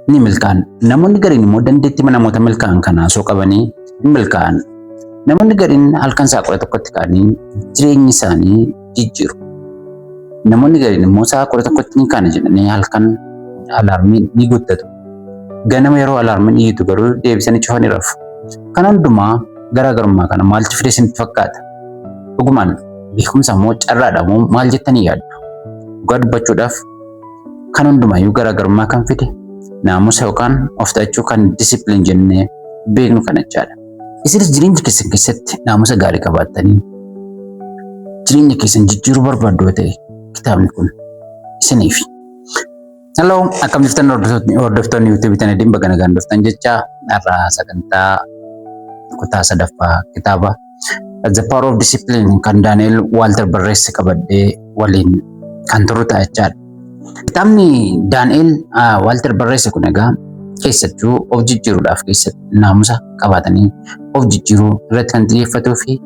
ni milkaa'an. Namoonni gariin immoo dandeettii namoota milkaa'an kanaa osoo qabanii hin milkaa'an. Namoonni gariin halkan sa'a 11tti ka'anii jireenya isaanii jijjiiru. Namoonni gariin immoo sa'a 11tti ni kaana jedhanii halkan alaarmii ni guuttatu. Ganama yeroo alaarmiin iyyitu garuu deebisanii cufanii rafu. Kan hundumaa garaagarummaa kana maaltu fide isinitti fakkaata? Dhugumaan beekumsa moo carraadha moo maal jettanii yaaddu? Dhugaa dubbachuudhaaf kan hundumaayyuu garaagarummaa kan fide naamusa yookaan of to'achuu kan discipline jennee beeknu kana jechaadha. Isinis jireenya keessan keessatti naamusa gaarii qabaattanii jireenya keessan jijjiiruu barbaaddu yoo ta'e kitaabni kun isiniifi. Hello, akkam jirtan hordoftoonni YouTube tana dhimma baga nagaan dhuftan jecha har'a sagantaa kutaa sadaffaa kitaaba The Power of Discipline kan Daani'el Waalter barreesse qabadhee waliin kan turu ta'a jechaadha. Kitaabni Daani'el Waalter barreesse kun egaa keessattuu of jijjiiruudhaaf keessatti naamusa qabaatanii of jijjiiruu irratti kan xiyyeeffatuu fi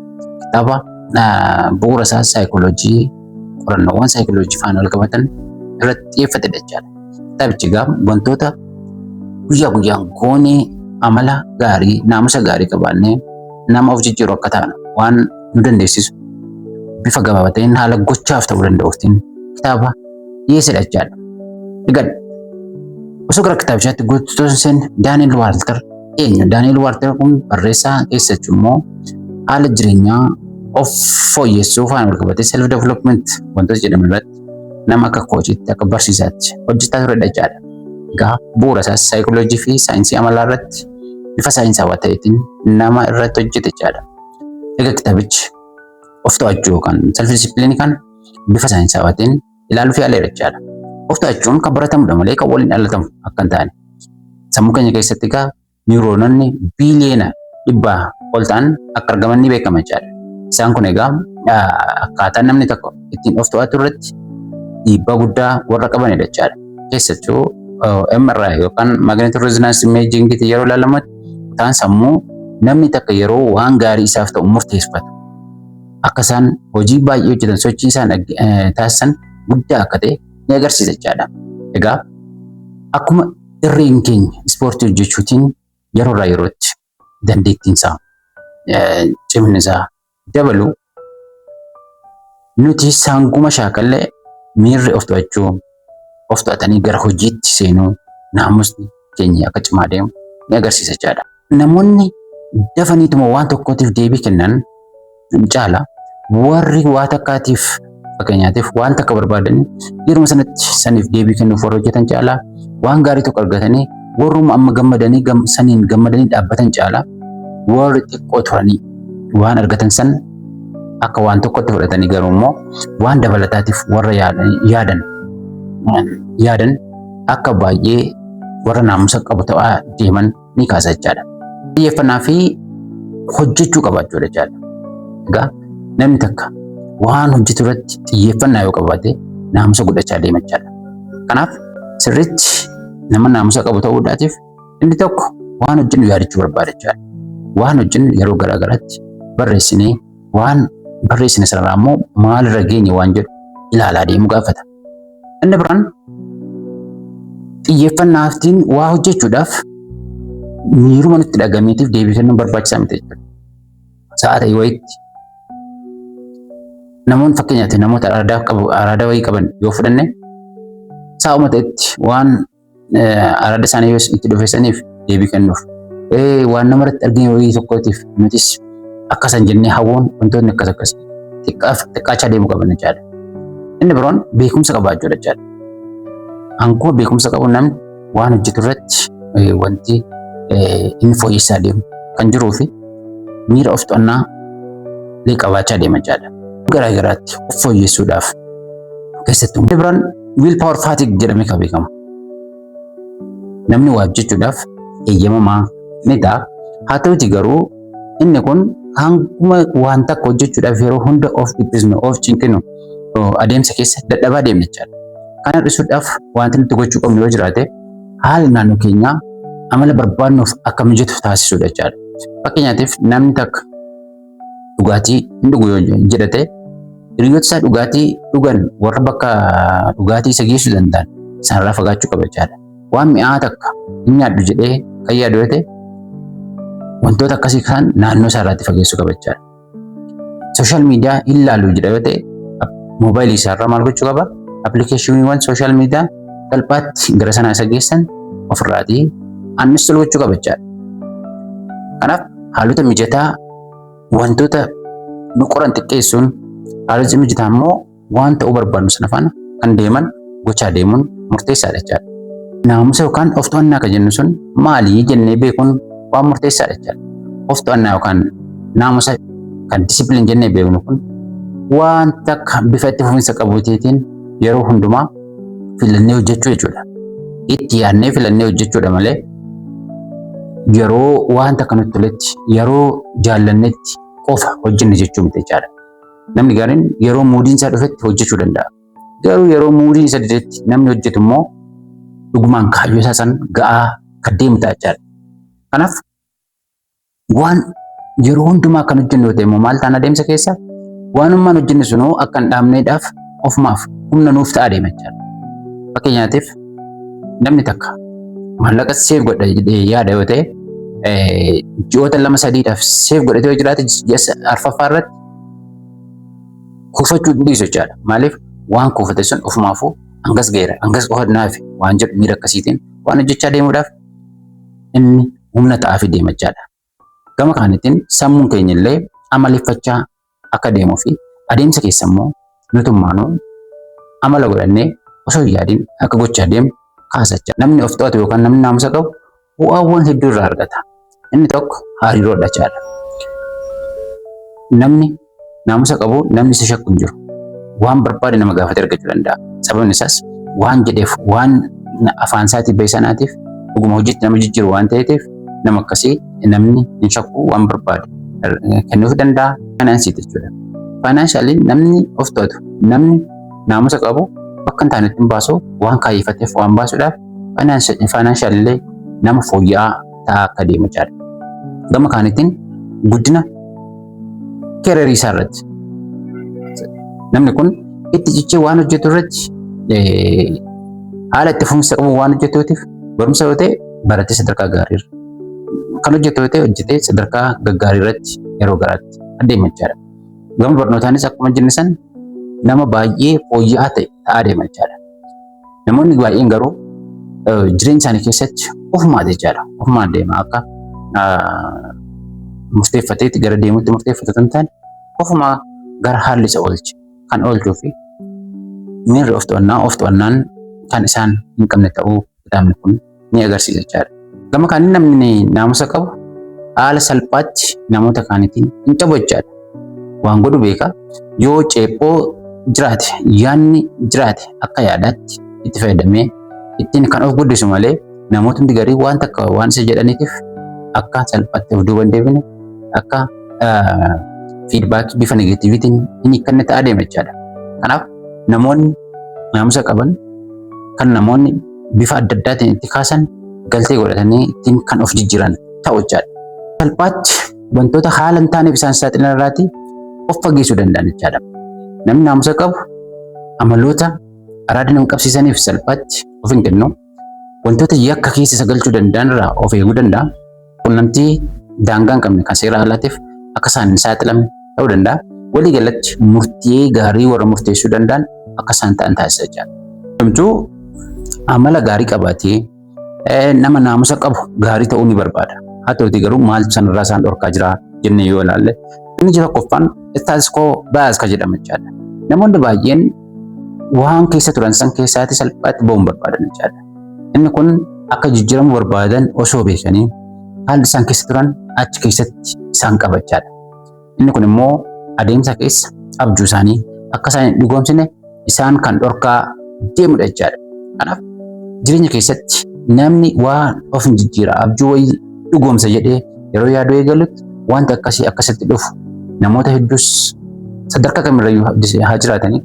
kitaaba bu'uura isaa saayikooloojii qorannoowwan saayikooloojii faana wal qabatan irratti xiyyeeffatedha jechaadha. Kitaabichi egaa wantoota guyyaa guyyaan goonee amala gaarii naamusa gaarii qabaannee nama of jijjiiru akka taanu waan nu dandeessisu bifa gabaabaa ta'een haala gochaaf ta'uu danda'uutiin kitaaba dhiyeessedha jechaadha. Egaa osoo gara kitaabichaatti guutuu hin seenne Daani'el Waalter eenyu? Daani'el Waalter kun barreessaa keessattuu immoo haala jireenyaa of fooyyessuu faana wal qabatee self development wantoota jedhaman irratti nama akka koochiitti akka barsiisaatti hojjetaa turedha jechaadha. Egaa bu'uura isaas saayikooloojii fi saayinsii amalaa irratti bifa saayinsaawaa ta'eetiin nama irratti hojjete jechaadha. Egaa kitaabichi of to'achuu yookaan self discipline kan bifa saayinsaawaa ta'een ilaaluuf yaaleera jechaadha. Of to'achuun kan baratamudha malee kan waliin dhalatamu akka hin taane. Sammuu keenya keessatti egaa niwuroononni biiliyoona 100 ol ta'an akka argaman ni beekama jechaadha. Isaan kun egaa akkaataa namni tokko ittiin of to'atu irratti dhiibbaa guddaa warra qabanidha jechaadha. Keessattuu MRI yookaan magnetic resonance imaging yeroo ilaalamutti kutaan sammuu namni takka yeroo waan gaarii isaaf ta'u murteeffatu akka isaan hojii baay'ee hojjetan sochii isaan taasisan guddaa akka ta'e ni agarsiisa jechaadha. Egaa akkuma irreen keenya ispoortii hojjechuutiin yeroo irraa yerootti dandeettiin isaa cimni isaa dabalu, nuti saanguma shaakallee miirri of to'achuu of to'atanii gara hojiitti seenuu naamusni keenya akka cimaa deemu ni agarsiisa jechaadha. Namoonni dafaniituma waan tokkootiif deebii kennan caala warri waa takkaatiif, fakkeenyaatiif waan takka barbaadanii yeruma sanatti saniif deebii kennuuf warra hojjetan caalaa, waan gaarii tokko argatanii warruma amma gammadanii saniin gammadanii dhaabbatan caalaa, warri xiqqoo turanii waan argatan san akka waan tokkotti fudhatanii garuu immoo waan dabalataatiif warra yaadan yaadan akka baay'ee warra naamusa qabu ta'aa deeman ni kaasa jechaadha. Xiyyeeffannaa fi hojjechuu qabaachuudha jechaadha. Egaa namni takka waan hojjetu irratti xiyyeeffannaa yoo qabaate naamusa godhachaa deema jechaadha. Kanaaf sirriitti nama naamusa qabu ta'uudhaatiif inni tokko waan hojjennu yaadachuu barbaada jechaadha. Waan hojjennu yeroo garaa garaatti barreessinee waan barreessine sanarraa immoo maalirra geenye waan jedhu ilaalaa deemuu gaafata. Inni biraan xiyyeeffannaatiin waa hojjechuudhaaf miiruma nutti dhagameetiif deebii kennuun barbaachisaa miti jechuudha. Sa'a ta'e wayiitti namoonni, fakkeenyaaf namoota araadaa qabu, araada wayii qaban yoo fudhanne, sa'uma ta'etti waan araada isaanii yoo itti dhufe saniif deebii kennuuf, waan namarratti argine wayii tokkootiif nutis akkasan jennee hawwuun, wantoonni akkas akkas xiqqaachaa deemuu qaban jechaadha. Inni biroon beekumsa qabaachuudha jechaadha. Hanguma beekumsa qabu namni waan hojjetu irratti wanti inni fooyyessaa deemu kan jiruu fi miira of to'annaa illee qabaachaa deema jechaadha. Garaa garaatti of fooyyessuudhaaf keessattuu. Inni biraan will power fatigue jedhamee kan beekamu. Namni waa hojjechuudhaaf eeyyamamaa ni ta'a. Haa ta'uti garuu inni kun hanguma waan takka hojjechuudhaaf yeroo hunda of dhiphisnu, of cinqinu, adeemsa keessa dadhabaa deemna jechaadha. Kana hir'isuudhaaf wanti nuti gochuu qabnu yoo jiraate haala naannoo keenyaa amala barbaadnuuf akka mijatu taasisuudha jechaadha. Fakkeenyaatiif namni takka dhugaatii hin dhugu yoo jedhate, hiriyoota isaa dhugaatii dhugan warra bakka dhugaatii isa geessuu danda'an isaanirraa fagaachuu qaba jechaadha. Waan mi'aa takka hin nyaadhu jedhee kan yaadu yoo ta'e, wantoota akkasii kan naannoo isaa irraatti fageessuu qaba jechaadha. Social media hin laalu jedha yoo ta'e, moobaayilii isaa irraa maal gochuu qaba? Appilikeeshiniiwwan social media salphaatti gara sanaa isa geessan ofirraatii uninstall gochuu qaba jechaadha. Kanaaf haalota mijataa wantoota nu qoran xiqqeessuun, haalota mijataa immoo waan ta'uu barbaadnu sana faana kan deeman gochaa deemuun murteessaadha jechaadha. Naamusa yookaan of to'annaa kan jennu sun maali jennee beekuun waan murteessaadha jechaadha. Of to'annaa yookaan naamusa kan discipline jennee beeknu kun wanta akka bifa itti fufinsa qabuutiin yeroo hundumaa filannee hojjechuu jechuudha. Itti yaadnee filannee hojjechuudha malee yeroo wanta akka nutti toletti, yeroo jaallannetti qofa hojjenne jechuu miti jechaadha. Namni gaariin yeroo moodiin isaa dhufetti hojjechuu danda'a. Garuu yeroo moodiin isa didetti namni hojjetu immoo dhugumaan kaayyoo isaa san ga'aa kan deemu ta'a jechaadha. Kanaaf waan yeroo hundumaa kan hojjennu yoo ta'e immoo maal ta'an, adeemsa keessa waanummaan hojjenne sunuu akka hin dhaabneedhaaf ofumaaf humna nuuf ta'a deema jechaadha. Fakkeenyaatiif, namni takka maallaqa save godha jedhee yaada yoo ta'e, ji'oota 2 sadiidhaaf save godhatee yoo jiraate, ji'a arfaffaa irratti kuufachuu hin dhiisu jechaadha. Maaliif? Waan kuufate sun ofumaafuu hangas ga'eera, hangas qofa naafi waan jedhu miira akkasiitiin waan hojjechaa deemuudhaaf inni humna ta'aafi deema jechaadha. Gama kaanitiin sammuun keenya illee amaleeffachaa akka deemuu fi adeemsa keessa immoo nutummaanuu amala godhannee osoo hin yaadin akka gochaa deemu kaasachaa. Namni of to'atu yookaan namni naamusa qabu bu'aawwan hedduu irraa argata. Inni tokko hariiroodha jechaadha. Namni naamusa qabu namni isa shakku hin jiru. Waan barbaade nama gaafate argachuu danda'a. Sababni isaas waan jedheef, waan afaan isaatii bahe sanaatiif dhuguma hojiitti nama jijjiiru waan ta'eef, nama akkasii namni hin shakku, waan barbaade kennuuf danda'a. Faayinaansiiti jechuudha. Financially namni of to'atu, namni naamusa qabu bakka hin taanetti hin baasu, waan kaayyeffateef waan baasuudhaaf financially illee nama fooyya'aa ta'aa akka deemu jechaadha. Gama kaanitiin guddina careerii isaa irratti namni kun itti cichee waan hojjetu irratti haala itti fufinsa qabu waan hojjetuutiif, barumsa yoo ta'e baratee sadarkaa gaariirra kan hojjetu yoo ta'e hojjetee sadarkaa gaggaarii irratti yeroo garaatti adeema jechaadha. Gama barnootaanis akkuma jenne san nama baay'ee fooyya'aa ta'e ta'aa deema jechaadha. Namoonni baay'een garuu jireenya isaanii keessatti ofumaa jechaadha. Ofumaan deema, akka murteeffateetti gara deemutti murteeffatu kan ta'an ofumaa gara haalli isa oolche kan oolchuu fi miirri of to'annaa of to'annaan kan isaan hin qabne ta'uu kitaabni kun ni agarsiisa jechaadha. Gama kaaniin namni naamusa qabu haala salphaatti namoota kaaniitiin hin cabu jechaadha. Waan godhu beeka. Yoo ceephoo jiraate, yaadni jiraate, akka yaadaatti itti fayyadamee ittiin kan of guddisu malee namootni garii waan takka waan isa jedhaniitiif akka salphaatti of duuba hin deebine, akka feedbackii bifa negativeitiin hin hiikkanne ta'aa deema jechaadha. Kanaaf namoonni naamusa qaban kan namoonni bifa adda addaatiin itti kaasan galtee godhatanii ittiin kan of jijjiiran ta'u jechaadha. Salphaatti wantoota haala hin taaneef isaan saaxilan irraatii of fageessuu danda'an jechaadha. Namni naamusa qabu amaloota araada nama qabsiisaniif salphaatti of hin kennu. Wantoota yakka keessa isa galchuu danda'an irraa of eeguu danda'a. Quunnamtii daangaa hin qabne kan seera alaatiif akka isaan hin saaxilamne ta'uu danda'a. Walii galatti murtii gaarii warra murteessuu danda'an akka isaan ta'an taasisa jechaadha. Hundumtuu amala gaarii qabaatee nama naamusa qabu gaarii ta'uu ni barbaada. Haa ta'utii garuu maaltu sanarraa isaan dhorkaa jira jennee yoo ilaalle, inni tokkoffaan status quo bias kan jedhamu jechaadha. Namoonni baay'een waan keessa turan san keessaatti salphaatti ba'uun barbaadan jechaadha. Inni kun akka jijjiiramu barbaadan osoo beekanii haalli isaan keessa turan achi keessatti isaan qaba jechaadha. Inni kun immoo adeemsa keessa abjuu isaanii akka isaan hin dhugoomsine isaan kan dhorkaa deemudha jechaadha. Kanaaf jireenya keessatti namni waan of hin jijjiira, abjuu wayii dhugoomsa jedhee yeroo yaaduu eegalutti wanta akkasii akkasitti dhufu namoota hedduus sadarkaa kamirrayyuu haa jiraatanii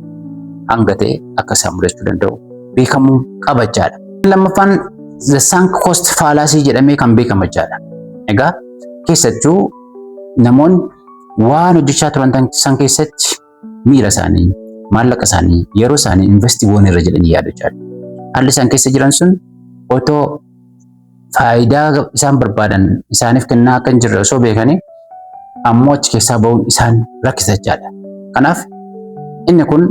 hanga ta'e akka isaan mudachuu danda'u beekamuu qaba jechaadha. Lammaffaan the sunk cost fallacy jedhamee kan beekamu jechaadha. Egaa keessattuu namoonni waan hojjechaa turan san keessatti miira isaanii, maallaqa isaanii, yeroo isaanii invest goone irra jedhanii yaadu jechaadha. Haalli isaan keessa jiran sun Otoo faayidaa isaan barbaadan isaaniif kennaa akka hin jirre osoo beekanii, ammoo achi keessaa ba'uun isaan rakkisa jechaadha. Kanaaf inni kun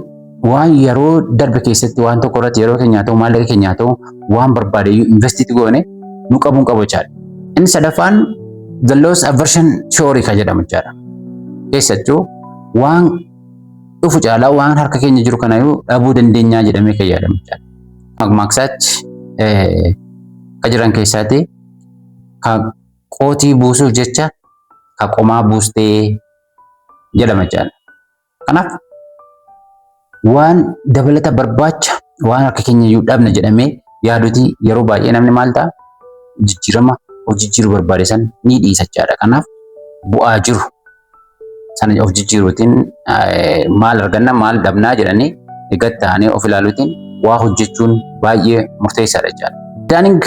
waan yeroo darbe keessatti waan tokko irratti yeroo keenya haa ta'u, maallaqa keenya haa ta'u, waan barbaade iyyuu invest itti goone nu qabuun qabu jechaadha. Inni sadaffaan the loss aversion theory kan jedhamu jechaadha. Keessattuu waan dhufu caalaa waan harka keenya jiru kanayyuu dhabuu dandeenyaa jedhamee kan yaadamu jechaadha. Makmaaksaatti ka jiran keessaati ka qootii buusuuf jecha ka qomaa buustee jedhama jechaadha. Kanaaf waan dabalata barbaacha waan harka keenya iyyuu dhabna jedhamee yaaduti yeroo baay'ee namni maal ta'a, jijjiirama of jijjiiruu barbaade san ni dhiisa jechaadha. Kanaaf bu'aa jiru sana of jijjiiruutiin maal arganna, maal dhabnaa jedhanii gad ta'anii of ilaaluutiin waa hojjechuun baay'ee murteessaadha jechaadha. Dunning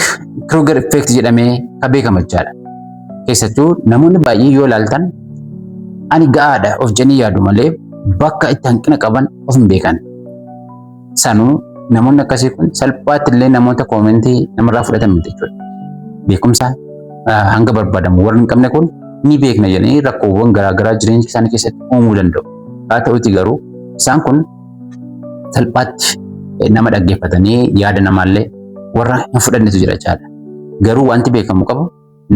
Kruger effect jedhamee kan beekamu jechaadha. Keessattuu namoonni baay'ee yoo ilaaltan ani ga'aadha of jedhanii yaadu malee bakka itti hanqina qaban of hin beekan. Sanuu namoonni akkasii kun salphaatti illee namoota comment ii namarraa fudhatan miti jechuudha. Beekumsa hanga barbaadamu warri hin qabne kun ni beekna jedhanii rakkoowwan garaagaraa jireenya isaanii keessatti uumuu danda'u. Haa ta'uti garuu isaan kun salphaatti nama dhaggeeffatanii yaada namaallee warra hin fudhannetu jira jechaadha. Garuu wanti beekamu qabu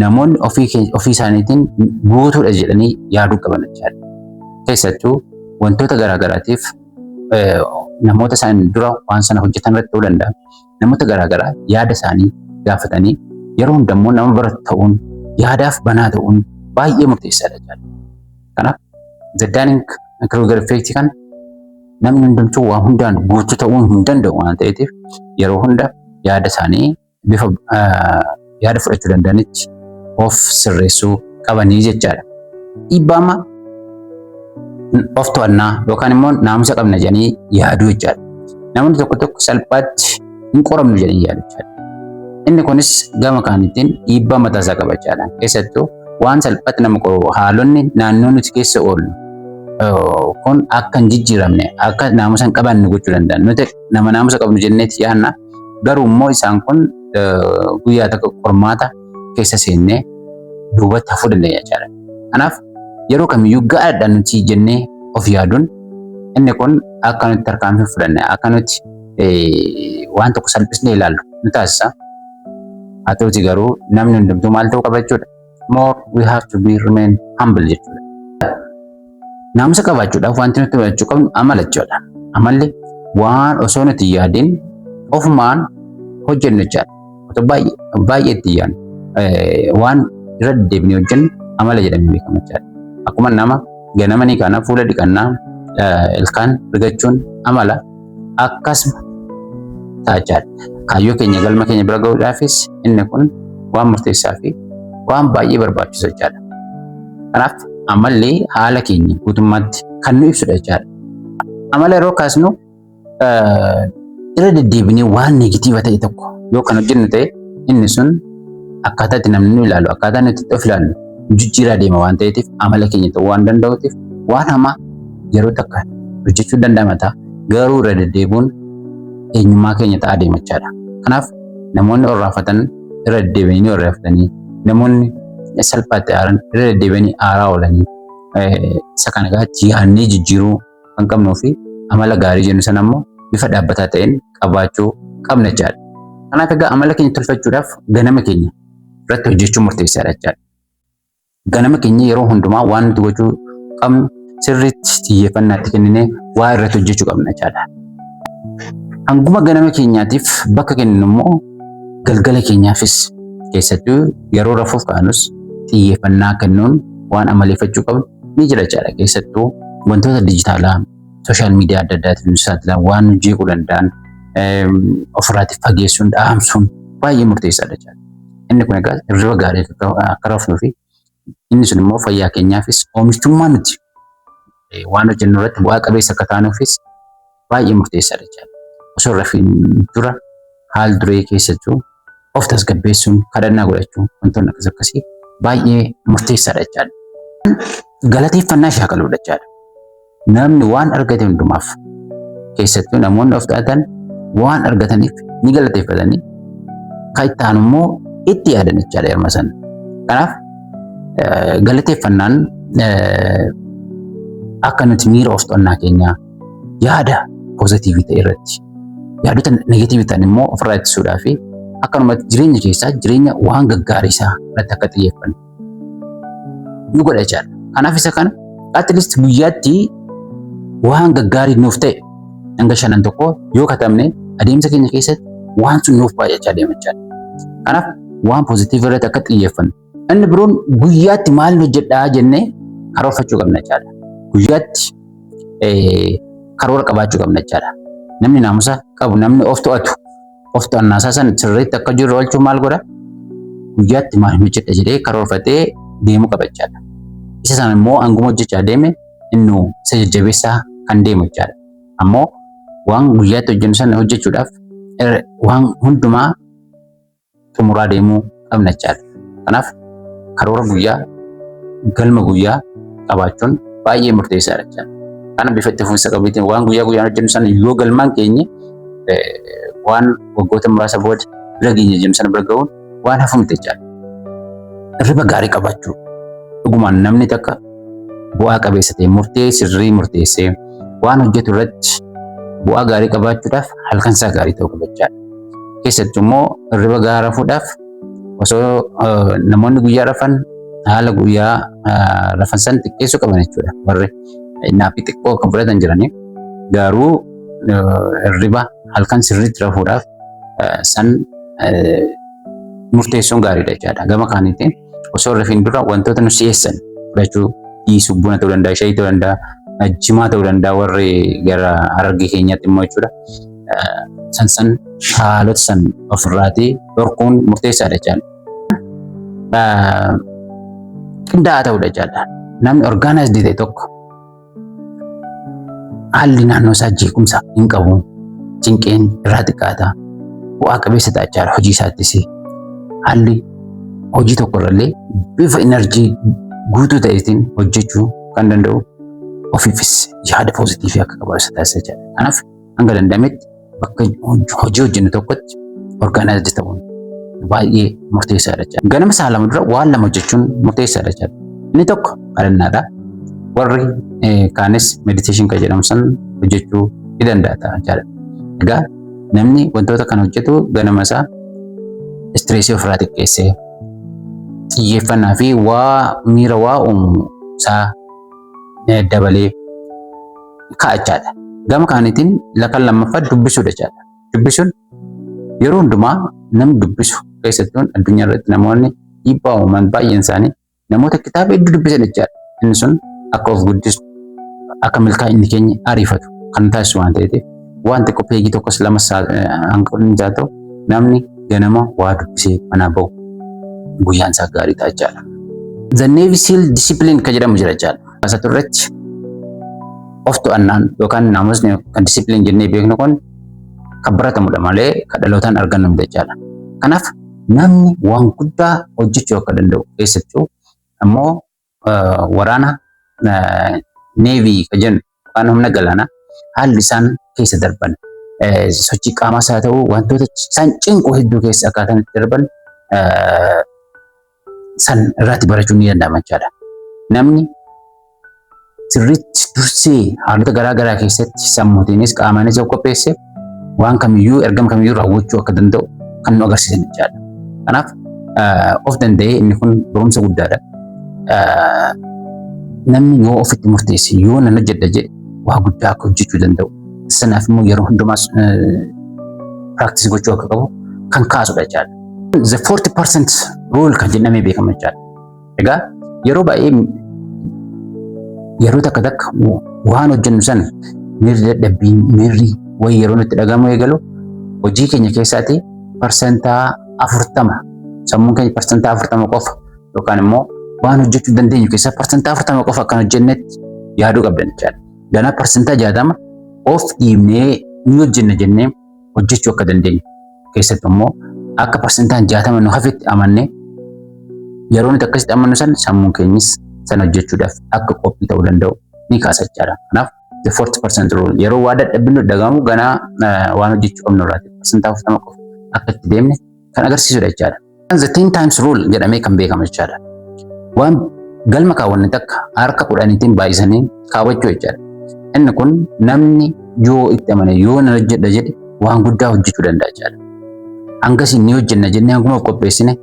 namoonni ofii isaaniitiin guutuudha jedhanii yaaduu qaban jechaadha. Keessattuu wantoota garaagaraatiif namoota isaan dura waan sana hojjetan irratti ta'uu danda'a. Namoota garaagaraa yaada isaanii gaafatanii yeroo hundammoo nama baratu ta'uun, yaadaaf banaa ta'uun baay'ee murteessaadha jechaadha. Kanaaf the Dunning Kruger effect kan namni hundumtuu waa hundaan guutuu ta'uu hin danda'u waan ta'eef, yeroo hunda yaada isaanii bifa yaada fudhachuu danda'anitti of sirreessuu qabanii jechaadha. Dhiibbaama of to'annaa yookaan immoo naamusa qabna jedhanii yaaduu jechaadha. Namoonni tokko tokko salphaatti hin qoramnu jedhanii yaadu jechaadha. Inni kunis gama kaanitiin dhiibbaa mataa isaa qaba jechaadha. Keessattuu waan salphaatti nama qoru haalonni naannoo nuti keessa oollu kun akka hin jijjiiramne, akka naamusa hin qabaanne gochuu danda'an. Nuti nama naamusa qabnu jenneeti yaadna. Garuu immoo isaan kun guyyaa tokko qormaata keessa seennee duubatti hafuu dandeenya jechaadha. Kanaaf yeroo kamiyyuu ga'aadha nuti jennee of yaaduun inni kun akka nuti tarkaanfii fudhanne, akka nuti waan tokko salphisnee ilaallu nu taasisa. Haa ta'uti garuu namni hundumtuu maal ta'uu qaba jechuudha? More we have to be remain humble jechuudha. Naamusa qabaachuudhaaf wanti nuti hubachuu qabnu amala jechuudha. Amalli waan osoo nuti hin yaadin ofumaan hojjennu jechaadha. Otoo baay'ee baay'ee itti yaadnu waan irra deddeebinee hojjennu amala jedhamee beekama jechaadha. Akkuma nama ganama ni kaana, fuula dhiqannaa, ilkaan rigachuun amala akkasuma ta'a jechaadha. Kaayyoo keenya galma keenya bira gahuudhaafis inni kun waan murteessaa fi waan baay'ee barbaachisu jechaadha. Kanaaf amalli haala keenya guutummaatti kan nu ibsudha jechaadha. Amala yeroo kaasnu irra deddeebinee waan negative ta'e tokko yoo kan hojjennu ta'e, inni sun akkaataa itti namni nu ilaalu, akkaataa nuti itti of ilaallu jijjiiraa deema waan ta'eetiif, amala keenya ta'uu waan danda'uutiif, waan hamaa yeroo takka hojjechuu danda'ama ta'a. Garuu irra deddeebi'uun eenyummaa keenya ta'aa deema jechaadha. Kanaaf namoonni orraafatan irra deddeebi'anii orraafatanii, namoonni salphaatti aaran irra deddeebi'anii aaraa oolanii, isa kana gaatti yaadnee jijjiiruu kan qabnuu fi amala gaarii jennu sana immoo bifa dhaabbataa ta'een qabaachuu qabna jechaadha. Kanaaf egaa amala keenya tolfachuudhaaf ganama keenya irratti hojjechuun murteessaadha jechaadha. Ganama keenya yeroo hundumaa waan nuti gochuu qabnu sirriitti xiyyeeffannaa itti kenninee waa irratti hojjechuu qabna jechaadha. Hanguma ganama keenyaatiif bakka kenninu immoo galgala keenyaafis, keessattuu yeroo rafuuf kaanus, xiyyeeffannaa kennuun waan amaleeffachuu qabnu ni jira jechaadha. Keessattuu wantoota dijitaalaa, social media adda addaatiin nu saaxilan, waan nu jeequu danda'an ofirraatti fageessuun, dhaamsuun baay'ee murteessaadha jechaadha. Inni kun egaa hirriba gaarii akka rafnuu fi inni sun immoo fayyaa keenyaafis, oomishtummaa nuti waan hojjennu irratti bu'aa qabeessa akka taanuufis baay'ee murteessaadha jechaadha. Osoo rafiin dura haal duree keessattuu of tasgabbeessuun, kadhannaa godhachuun, wantoonni akkas akkasii baay'ee murteessaadha jechaadha. Galateeffannaa shaakaluudha jechaadha. Namni waan argate hundumaaf, keessattuu namoonni of to'atan waan argataniif ni galateeffatanii Kan itti aanu immoo itti yaadan jechaadha yeroo sana. Kanaaf galateeffannaan akka nuti miira of to'annaa keenyaa yaada positive ta'e irratti, yaadota negative ta'an immoo ofirraa ittisuudhaa fi akkanumatti jireenya keessaa jireenya waan gaggaarii isaa irratti akka xiyyeeffannu nu godha jechaadha. Kanaaf isa kana at least guyyaatti waan gaggaarii nuuf ta'e hanga shanan tokko yoo katabne, adeemsa keenya keessatti waan sun nuuf baay'achaa deema jechaadha. Kanaaf waan positive irratti akka xiyyeeffannu. Inni biroon guyyaatti maal hojjedhaa jennee karoorfachuu qabna jechaadha. Guyyaatti karoora qabaachuu qabna jechaadha. Namni naamusa qabu, namni of to'atu, of to'annaa isaa sana sirriitti akka jiru oolchuu maal godha? Guyyaatti maal hojjedha jedhee karoorfatee deemuu qaba jechaadha. Isa sana immoo hanguma hojjechaa deeme inni isa jajjabeessaa kan deemu jechaadha. Ammoo waan guyyaatti hojjennu sana hojjechuudhaaf waan hundumaa xumuraa deemuu qabna jechaadha. Kanaaf karoora guyyaa, galma guyyaa qabaachuun baay'ee murteessaadha jechaadha. Kana bifa itti fufinsa qabuutiin waan guyyaa guyyaan hojjennu sana yoo galmaan keenye, waan waggoota muraasa booda bira geenye jennu sana bira ga'uun waan hafu miti jechaadha. Hirriba gaarii qabaachuu. Dhugumaan namni takka bu'aa qabeessa ta'e, murtee sirrii murteessee waan hojjetu irratti bu'aa gaarii qabaachuudhaaf halkan isaa gaarii ta'uu qaba jechaadha. Keessattuu immoo hirriba gaarii rafuudhaaf osoo namoonni guyyaa rafan haala guyyaa rafan san xiqqeessuu qaban jechuudha. Warri nap xiqqoo kan fudhatan jiranii garuu hirriba halkan sirriitti rafuudhaaf san murteessuun gaariidha jechaadha. Gama kaaniitiin osoo rafiin dura wantoota nu si'eessan fudhachuu dhiisuu, buna ta'uu danda'a, shayii ta'uu danda'a, jimaa ta'uu danda'a warri gara Harargee keenyaatti immoo jechuudha. San san haalota san ofirraatii dhorkuun murteessaadha jechaadha. Qindaa'aa ta'uudha jechaadha. Namni organized ta'e tokko haalli naannoo isaa jeequmsa hin qabu. Cinqeen irraa xiqqaata. Bu'aa qabeessa ta'a jechaadha hojii isaattis. Haalli hojii tokko irrallee bifa energy guutuu ta'eetiin hojjechuu kan danda'u, ofiifis yaada positive akka qabaatu isa taasisa jechaadha. Kanaaf hanga danda'ametti bakka hojii hojjennu tokkotti organized ta'uun baay'ee murteessaadha jechaadha. Ganama sa'a 2 dura waan lama hojjechuun murteessaadha jechaadha. Inni tokko kadhannaadha. Warri kaanis meditation kan jedhamu san hojjechuu ni danda'a jechaadha. Egaa namni wantoota kana hojjetu ganama isaa stress ofirraa xiqqeessee xiyyeeffannaa fi waa miira waa uumu isaa dabalee kaa'achaadha. Gama kaaniitiin lakan lammaffaa dubbisuudha jechaadha. Dubbisuun yeroo hundumaa namni dubbisu, keessattuu addunyaa irratti namoonni dhiibbaa uuman baay'een isaanii namoota kitaaba hedduu dubbisan jechaadha. Inni sun akka of guddisu, akka milkaa'inni keenya ariifatu kan taasisu waan ta'eef, waan xiqqoo peejii tokkos lamas hanqinni isaa ta'u, namni ganama waa dubbisee manaa bahu guyyaan isaa gaarii ta'a jechaadha. The Navy SEAL Discipline kan jedhamu jira jechaadha. Isa turretti of to'annaan yookaan naamusni kan discipline jennee beeknu kun kan baratamudha malee kan dhalootaan argannu miti jechaadha. Kanaaf namni waan guddaa hojjechuu akka danda'u, keessattuu ammoo waraana Navy kan jennu yookaan humna galaanaa, haalli isaan keessa darban, sochii qaamaas haa ta'u wantoota isaan cinqu hedduu keessa akkaataan itti darban san irraatti barachuun ni danda'ama jechaadha. Namni sirriitti dursee haalota garaa garaa keessatti sammuutiinis qaamaanis of qopheesse waan kamiyyuu, ergama kamiyyuu raawwachuu akka danda'u kan nu agarsiisan jechaadha. Kanaaf of danda'ee inni kun barumsa guddaadha. Namni yoo ofitti murteesse, yoo nan hojjedha jedhe, waa guddaa akka hojjechuu danda'u. Sanaaf immoo yeroo hundumaas practice gochuu akka qabu kan kaasudha jechaadha. The 40% rule kan jedhamee beekama jechaadha. Egaa yeroo baay'ee yeroo takka takka waan hojjennu sana miirri dadhabbii, miirri wayii yeroo nutti dhagahamu eegalu, hojii keenya keessaati 40%, sammuun keenya 40% qofa yookaan immoo waan hojjechuu dandeenyu keessaa 40% qofa akkan hojjennetti yaaduu qabdan jechaadha. Ganaa 60% of dhiibnee ni hojjenna jennee hojjechuu akka dandeenyu, keessattuu immoo akka 60% nu hafetti amannee, yeroo nuti akkasitti amannu san sammuun keenyis sana hojjechuudhaaf akka qophii ta'uu danda'u ni kaasa jechaadha. Kanaaf the 40% rule, yeroo waa dadhabbiin nu dhagahamu, ganaa waan hojjechuu qabnu irraati 40% qofa akka itti deemne kan agarsiisudha jechaadha. The 10 times rule jedhamee kan beekamu jechaadha. Waan galma kaawwanne takka harka 10tiin baay'isanii kaawwachuu jechaadha. Inni kun namni yoo itti amane, yoo nan hojjedha jedhe, waan guddaa hojjechuu danda'a jechaadha. Hangasii ni hojjenna jennee hanguma qopheessine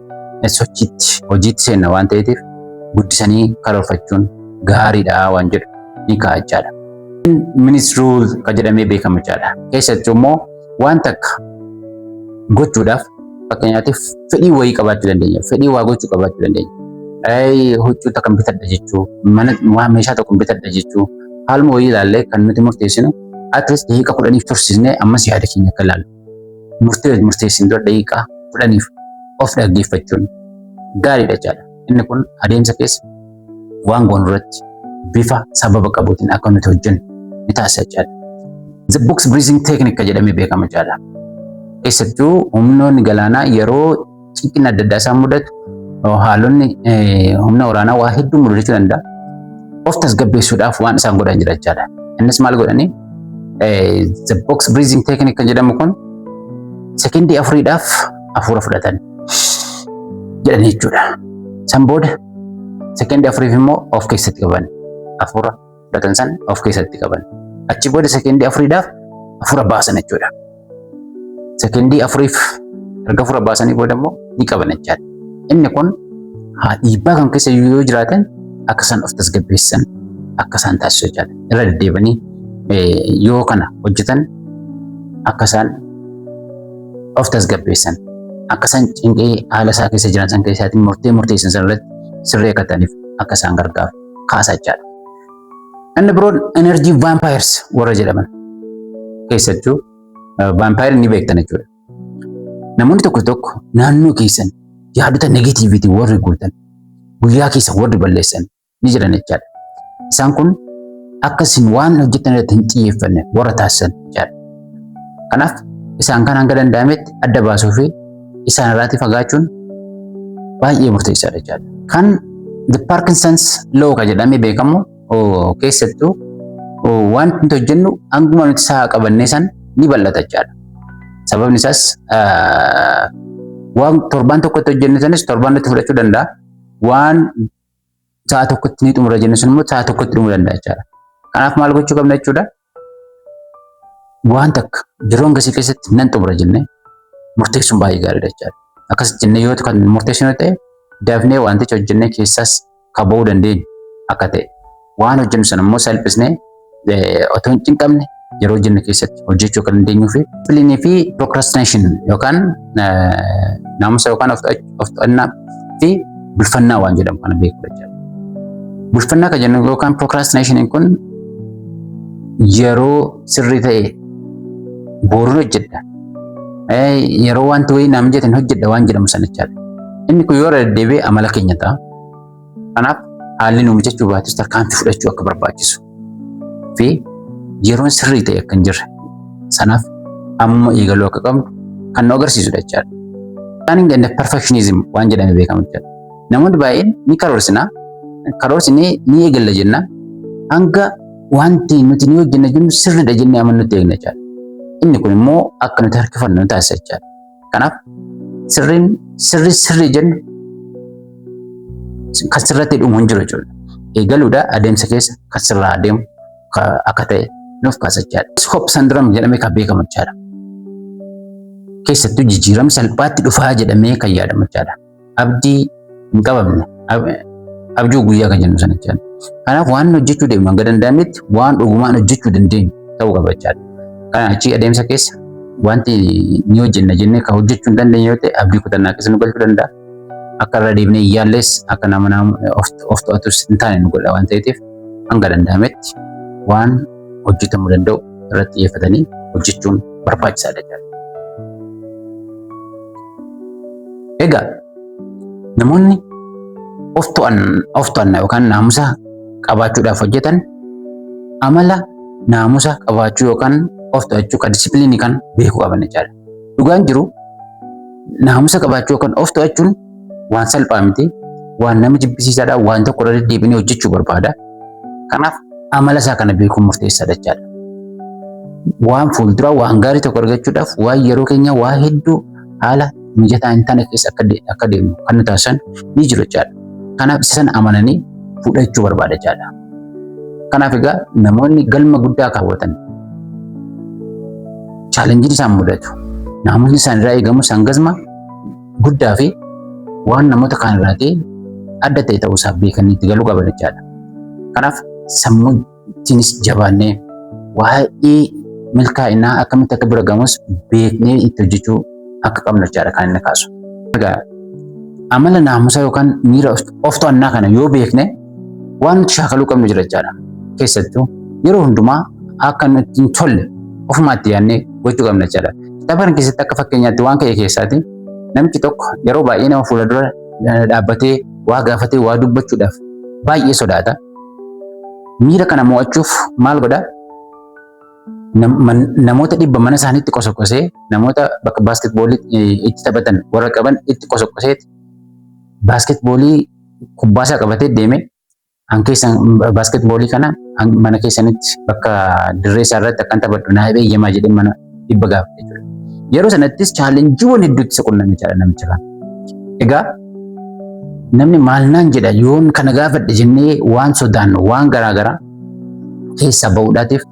sochiitti hojiitti seenna waan ta'eef, guddisanii karoorfachuun gaariidha waan jedhu ni ka'a jechaadha. Minutes rule kan jedhamee beekamu jechaadha. Keessattuu immoo waan takka gochuudhaaf, fakkeenyaatiif, fedhii wayii qabaachuu dandeenya. Fedhii waa gochuu qabaachuu dandeenya. Huccuu takka bitadha jechuu, mana waa meeshaa tokko bitadha jechuu, haaluma wayii ilaallee kan nuti murteessinu at least daqiiqa 10f tursiisnee ammas yaada keenya akka ilaallu. Murtee murteessin dura daqiiqa 10f of dhaggeeffachuun gaariidha jechaadha. Inni kun adeemsa keessa waan goonu irratti bifa sababa qabuutiin akka nuti hojjennu ni taasisa jechaadha. The box breathing technique kan jedhamee beekama jechaadha. Keessattuu humnoonni galaanaa yeroo cinqina adda addaa isaan mudatu, haalonni humna waraanaa waa hedduu mudachuu danda'a. Of tasgabbeessuudhaaf waan isaan godhan jira jechaadha. Innis maal godhanii? The box breathing technique kan jedhamu kun sekendii 4dhaaf hafuura fudhatan jedhan jechuudha. San booda sekendii 4f immoo of keessatti qaban. Hafuura fudhatan san of keessatti qaban. Achi booda sekendii 4dhaaf hafuura baasan jechuudha. Sekendii 4f erga hafuura baasanii booda immoo ni qaban jechaadha. Inni kun haa dhiibbaa kan keessa yoo jiraatan akka isaan of tasgabbeessan akka isaan taasisu jechaadha. Irra deddeebanii yoo kana hojjetan, akka isaan of tasgabbeessan, akka isaan cinqee haala isaa keessa jiran san keessaatiin murtee murteessan san irratti sirrii akka ta'aniif akka isaan gargaaru kaasa jechaadha. Inni biroon energy vampires warra jedhaman, keessattuu vampire ni beektan jechuudha. Namoonni tokko tokko naannoo keessan yaadota negativity warri guutan, guyyaa keessa warri balleessan ni jiran jechaadha. Isaan kun akka isin waan hojjetan irratti hin xiyyeeffanne warra taasisan jechaadha. Kanaaf isaan kan hanga danda'ametti adda baasuu fi isaan irraatii fagaachuun baay'ee murteessaadha jechaadha. Kan the Parkinson's law kan jedhamee beekamu, keessattuu waan nuti hojjennu hanguma nuti isaa qabannee san ni bal'ata jechaadha. Sababni isaas waan torbaan tokkotti hojjennu sanis torbaan nutti fudhachuu danda'a. Waan sa'a tokkotti ni xumura jennu sun immoo sa'a tokkotti dhumuu danda'a jechaadha. Kanaaf maal gochuu qabna jechuudha? Waan takka yeroo hangasii keessatti nan xumura jennee murteessuun baay'ee gaariidha jechaadha. Akkas jennee yoo kan murteessinu ta'e, dafnee wanticha hojjennee keessaas kan ba'uu dandeenyu akka ta'e, waan hojjennu sana immoo salphisnee otoo hin cinqamne yeroo hojjennu keessatti hojjechuu akka dandeenyuu fi discipline fi procrastination yookaan naamusa yookaan of to'annaa fi bulfannaa waan jedhamu kana beekuu jechaadha. Bulfannaa kan jennu yookaan procrastination kun yeroo sirrii ta'e boruun hojjedha. Yeroo wanti wayii naam jedhan hojjedha waan jedhamu sana jechaadha. Inni kun yoo irra deddeebi'e amala keenya ta'a. Kanaaf haalli nu mijachuu baatus tarkaanfii fudhachuu akka barbaachisu fi yeroon sirrii ta'e akka hin jirre, sanaaf amma eegaluu akka qabnu kan nu agarsiisudha jechaadha. Planning and perfectionism waan jedhame beekamu jechaadha. Namoonni baay'een ni karoorsinaa, karoorsinee ni eegalla jenna, hanga wanti nuti ni hojjenna jennu sirriidha jennee amannutti eegna jechaadha. Inni kun immoo akka nuti harkifannu nu taasisa jechaadha. Kanaaf sirriin sirrii sirrii jennu kan sirratti dhumu hin jiru jechuudha. Eegaluudha, adeemsa keessa kan sirraa adeemu akka ta'e nuuf kaasa jechaadha. Hope syndrome jedhamee kan beekamu jechaadha. Keessattuu jijjiiramni salphaatti dhufaa jedhamee kan yaadamu jechaadha. Abdii hin qabamne, abjuu guyyaa kan jennu sana jechaadha. Kanaaf waan hojjechuu deemnu hanga danda'ametti waan dhugumaan hojjechuu dandeenyu ta'uu qaba jechaadha. Kana achi adeemsa keessa wanti ni hojjenna jennee kan hojjechuu hin dandeenye yoo ta'e, abdii kutannaa keessa nu galchuu danda'a. Akka irra deebinee yaalles akka nama of to'atus hin taane nu godha waan ta'eef, hanga danda'ametti waan hojjetamuu danda'u irratti xiyyeeffatanii hojjechuun barbaachisaadha jechuudha. Egaa namoonni of to'annaa yookaan naamusa qabaachuudhaaf hojjetan amala naamusa qabaachuu yookaan of to'achuu kan discipline kan beekuu qaban jechaadha. Dhugaan jiru, naamusa qabaachuu yookaan of to'achuun waan salphaa miti. Waan nama jibbisiisaadha. Waan tokko irra deddeebiinee hojjechuu barbaada. Kanaaf amala isaa kana beekuun murteessaadha jechaadha. Waan fuulduraa waan gaarii tokko argachuudhaaf waan yeroo keenya waa hedduu haala mijataa hin taane keessa akka deemnu kan nu taasisan ni jiru jechaadha. Kanaaf isa sana amananii fudhachuu barbaada jechaadha. Kanaaf egaa namoonni galma guddaa kaawwatan challengeiin isaan mudatu, naamusni isaan irraa eegamus hangasma guddaa fi waan namoota kaan irraa ta'e adda ta'e ta'uu isaa beekanii itti galuu qaban jechaadha. Kanaaf sammuuttiinis jabaannee waa'ee milkaa'inaa akkamitti akka bira gamus beeknee itti hojjechuu akka qabnu jechaadha kan inni kaasu. Egaa amala naamusaa yookaan miira of to'annaa kana yoo beekne waan nuti shaakaluu qabnu jira jechaadha. Keessattuu yeroo hundumaa akka nutti hin tolle ofumaatti yaadnee gochuu qabna jechaadha. Kitaaba kana keessatti akka fakkeenyaatti waan ka'e keessaati namichi tokko yeroo baay'ee nama fuula dura dhaabbatee waa gaafatee waa dubbachuudhaaf baay'ee sodaata. Miira kana mo'achuuf maal godhaa? Namoota 100 mana isaaniitti qosoqosee, namoota bakka basketballii itti taphatan warra qaban itti qosoqosee, basketballii kubbaasaa qabatee deeme, an keessan basketballii kana mana keessanitti bakka dirree isaa irratti akkan taphadhu naa eeyyamaa jedhee mana 100 gaafate jechuudha. Yeroo sanattis challengeiiwwan hedduutti isa qunname jechaadha namicha kana. Egaa namni maal naan jedha yoon kana gaafadhe jennee waan sodaannu waan garaa garaa keessaa ba'uudhaatiif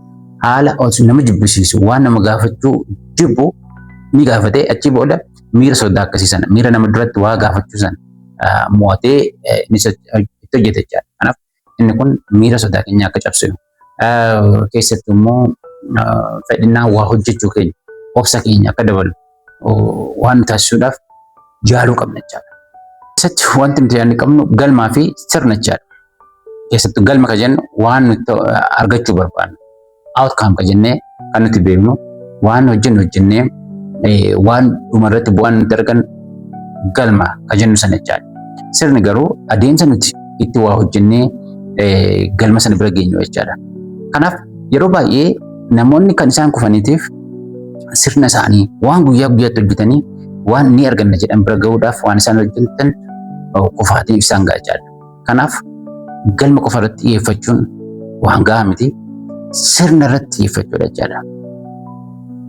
haala nama jibbisiisu, waan nama gaafachuu jibbu ni gaafate. Achi booda miira sodaa akkasii sana, miira nama duratti waa gaafachuu sana mo'atee inni itti hojjete jechaadha. Kanaaf inni kun miira sodaa keenya akka cabsinu, keessattuu immoo fedhinnaa waa hojjechuu keenya, obsa keenya akka dabalu waan taasisuudhaaf yaaluu qabna jechaadha. Keessatti wanti nuti yaadni qabnu galmaa fi sirna jechaadha. Keessattuu galma kan jennu waan nuti argachuu barbaannu. Outcome kan jennee kan nuti beeknu, waan hojjennu hojjennee waan dhumarratti bu'aan nuti argannu galma kan jennu sana jechaadha. Sirni garuu adeemsa nuti itti waa hojjennee galma sana bira geenyu jechaadha. Kanaaf yeroo baay'ee namoonni kan isaan kufaniitiif sirna isaanii waan guyyaa guyyaatti hojjetanii waan ni arganna jedhan bira gahuudhaaf waan isaan hojjetan kufaatiin isaan ga'a jechaadha. Kanaaf galma qofa irratti xiyyeeffachuun waan gahaa miti. Sirna irratti xiyyeeffachuudha jechaadha.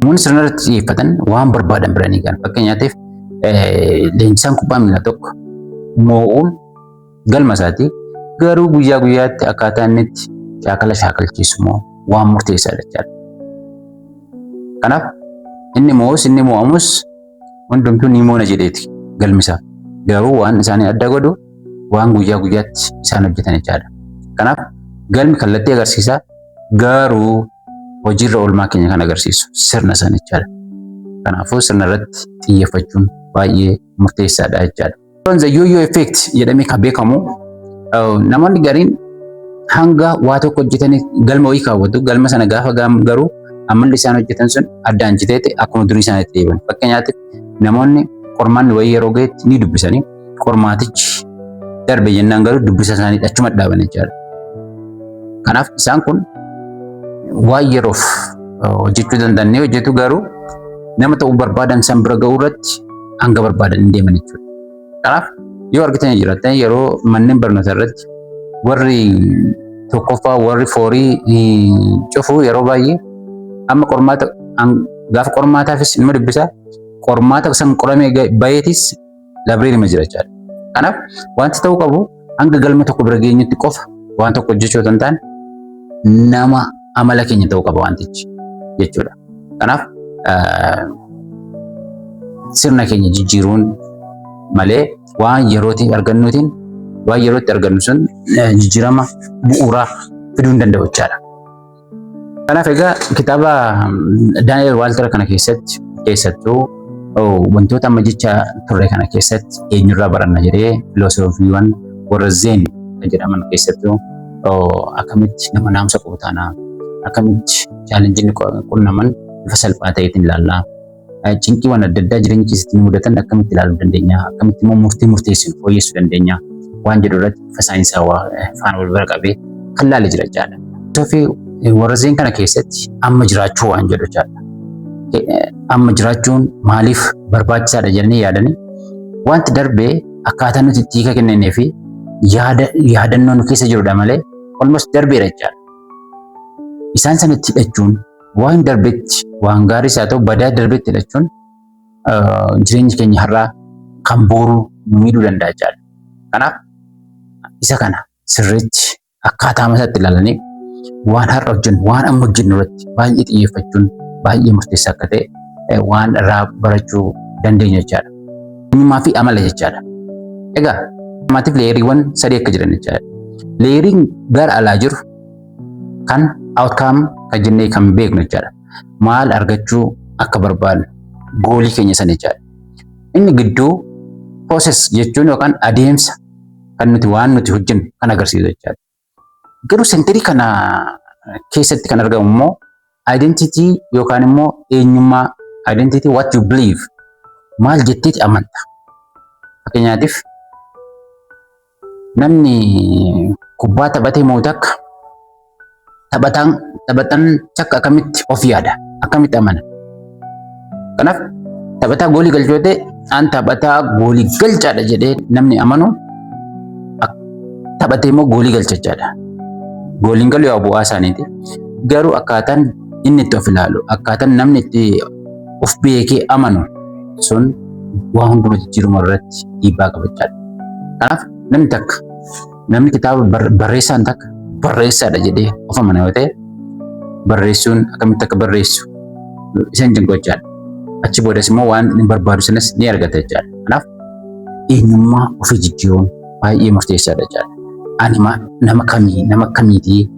Namoonni sirna irratti xiyyeeffatan waan barbaadan bira ni gahan. Fakkeenyaatiif leenjisaan kubbaa miilaa tokko moo'uun galma isaati. Garuu guyyaa guyyaatti akkaataa inni itti shaakala shaakalchiisu immoo waan murteessaadha jechaadha. Kanaaf inni moo'us inni moo'amus hundumtuu ni moona jedheeti galmi isaa. Garuu waan isaanii adda godhu waan guyyaa guyyaatti isaan hojjetan jechaadha. Kanaaf galmi kallattii agarsiisa, garuu hojiirra oolmaa keenya kan agarsiisu sirna sana jechaadha. Kanaafuu sirna irratti xiyyeeffachuun baay'ee murteessaadha jechaadha. The yo-yo effect jedhamee kan beekamu, namoonni gariin hanga waa tokko hojjetanii galma wayii kaawwatu. Galma sana gaafa garuu amalli isaan hojjetan sun addaan citeeti akkuma durii isaaniitti deebi'an. Fakkeenyaatiif namoonni qormaanni wayii yeroo gahetti ni dubbisanii, qormaatichi darbe jennaan garuu dubbisa isaanii achuma dhaaban jechaadha. Kanaaf isaan kun waan yeroof hojjechuu danda'an ni hojjetu, garuu nama ta'uu barbaadan san bira ga'uu irratti hanga barbaadan hin deeman jechuudha. Kanaaf yoo argitanii jiraattan, yeroo manneen barnootaa irratti warri tokkoffaa, warri foorii cufu, yeroo baay'ee amma qormaata gaafa qormaataafis nama dubbisa, qormaata san qoramee baheetis library ma jira jechaadha. Kanaaf wanti ta'uu qabu hanga galma tokko bira geenyutti qofa waan tokko hojjechuu otoo hin taane nama amala keenya ta'uu qaba wantichi jechuudha. Kanaaf sirna keenya jijjiiruun malee waan yerootiin argannuutiin, waan yerootti argannu sun jijjiirama bu'uuraa fiduu hin danda'u jechaadha. Kanaaf egaa kitaaba Daani'el Waalter kana keessatti keessattuu wantoota amma jecha turre kana keessatti eenyurraa baranna jedhee filoosofiiwwan warra Zen jedhaman, keessattuu akkamitti nama naamusa qabu taana, akkamitti challengeiin qunnaman bifa salphaa ta'eetiin ilaallaa. Cinqiiwwan adda addaa jireenya keessatti nu mudatan akkamitti ilaaluu dandeenya, akkamitti immoo murtii murteessinu fooyyessuu dandeenya waan jedhu irratti bifa saayinsawaa faana wal bira qabee kan laale jira jechaadha. Filosofii warra Zen kana keessatti amma jiraachuu waan jedhu jechaadha. Amma jiraachuun maaliif barbaachisaadha jedhanii yaadanii, wanti darbee akkaataa nuti itti hiika kenninee fi yaada yaadannoo nu keessa jirudha malee almost darbeera jechaadha. Isaan sanatti hidhachuun, waan darbetti, waan gaariis haa ta'u badaa darbetti hidhachuun Jireenyi keenya har'aa kan booruu nu miidhuu danda'a jechaadha. Kanaaf isa kana sirriitti akkaataa isaatti ilaalanii waan har'a hojjennu, waan amma hojjennu irratti baay'ee xiyyeeffachuun baay'ee murteessaa akka ta'e waan irraa barachuu dandeenya jechaadha. Eenyummaa fi amala jechaadha. Egaa namaatiif layeriiwwan sadii akka jiran jechaadha. Layeriin gara alaa jiru kan outcome kan jennee kan beeknu jechaadha. Maal argachuu akka barbaadnu, goalii keenya sana jechaadha. Inni gidduu process jechuun yookaan adeemsa kan nuti waan nuti hojjennu kan agarsiisu jechaadha. Garuu centerii kana keessatti kan argamu immoo identity yookaan immoo eenyummaa, identity, what you believe, maal jetteeti amanta. Fakkeenyaatiif, namni kubbaa taphatee moo takka taphataan takka akkamitti of yaada, akkamitti amana? Kanaaf taphataa goolii galchuu ta'e, an taphataa goolii galchaadha jedhee namni amanu taphatee immoo goolii galcha jechaadha. Gooliin galu yaa bu'aa isaaniiti. Garuu akkaataan inni itti of ilaalu, akkaataan namni itti of beekee amanu sun waa hunduma jijjiiruma irratti dhiibbaa qaba jechaadha. Kanaaf namni takka, namni kitaaba barreessaan takka barreessaadha jedhee of amana yoo ta'e, barreessuun akkamitti akka barreessu isa hin cinqu jechaadha. Achi boodas immoo waan inni barbaadu sanas ni argata jechaadha. Kanaaf eenyummaa ofii jijjiiruun baay'ee murteessaadha jechaadha. Ani nama kamii, nama akkamiitii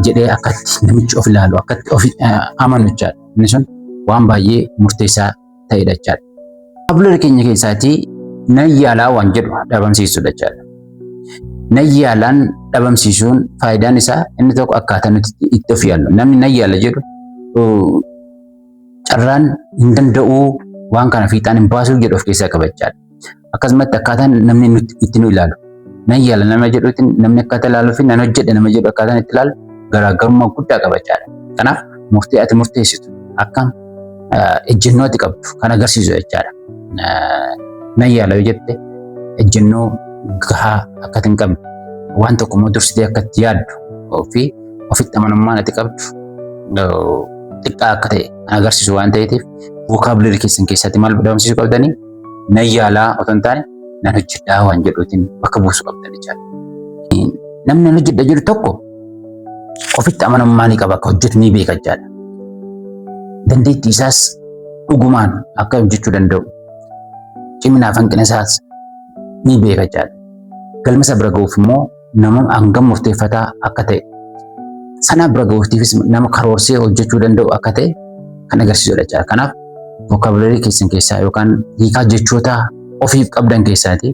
jedhee akkatti namichi of ilaalu, akkatti of amanu jechaadha. Inni sun waan baay'ee murteessaa ta'edha jechaadha. Vocabulary keenya keessaatii "nan yaalaa" waan jedhu dhabamsiisuudha jechaadha. "Nan yaalaan" dhabamsiisuun faayidaan isaa inni tokko akkaataa nuti itti of yaallu. Namni "nan yaala" jedhu carraan hin danda'uu, waan kana fiixaan hin baasuu jedhu of keessaa qaba jechaadha. Akkasumatti akkaataan namni itti nu ilaalu. "Nan yaala" nama jedhuutiin namni akkaataa ilaaluu fi "nan hojjedha" nama jedhu akkaataan itti ilaalu garaagarummaa guddaa qaba jechaadha. Kanaaf murtee ati murteessitu akka ejjennoo ati qabdu kan agarsiisu jechaadha. "Nan yaala" yoo jette, ejjennoo gahaa akka ati hin qabne, waan tokko immoo dursitee akka itti yaaddu fi ofitti amanamummaan ati qabdu xiqqaa akka ta'e kan agarsiisu waan ta'eef, vocabulary keessan keessatti maal dhabamsiisuu qabdanii? "Nan yaalaa" otoo hin taane "nan hojjedhaa" waan jedhuutiin bakka buusuu qabdan jechaadha. Namni "nan hojjedha" jedhu tokko ofitti amanamummaa ni qaba, akka hojjetu ni beeka jechaadha. Dandeettii isaas dhugumaan akka hojjechuu danda'u, ciminaaf hanqina isaas ni beeka jechaadha. Galma isa bira ga'uuf immoo nama hangam murteeffataa akka ta'e, sana bira ga'uufis nama karoorsee hojjechuu danda'u akka ta'e kan agarsiisudha jechaadha. Kanaaf vocabulary keessan keessaa yookaan hiikaa jechoota ofiif qabdan keessaati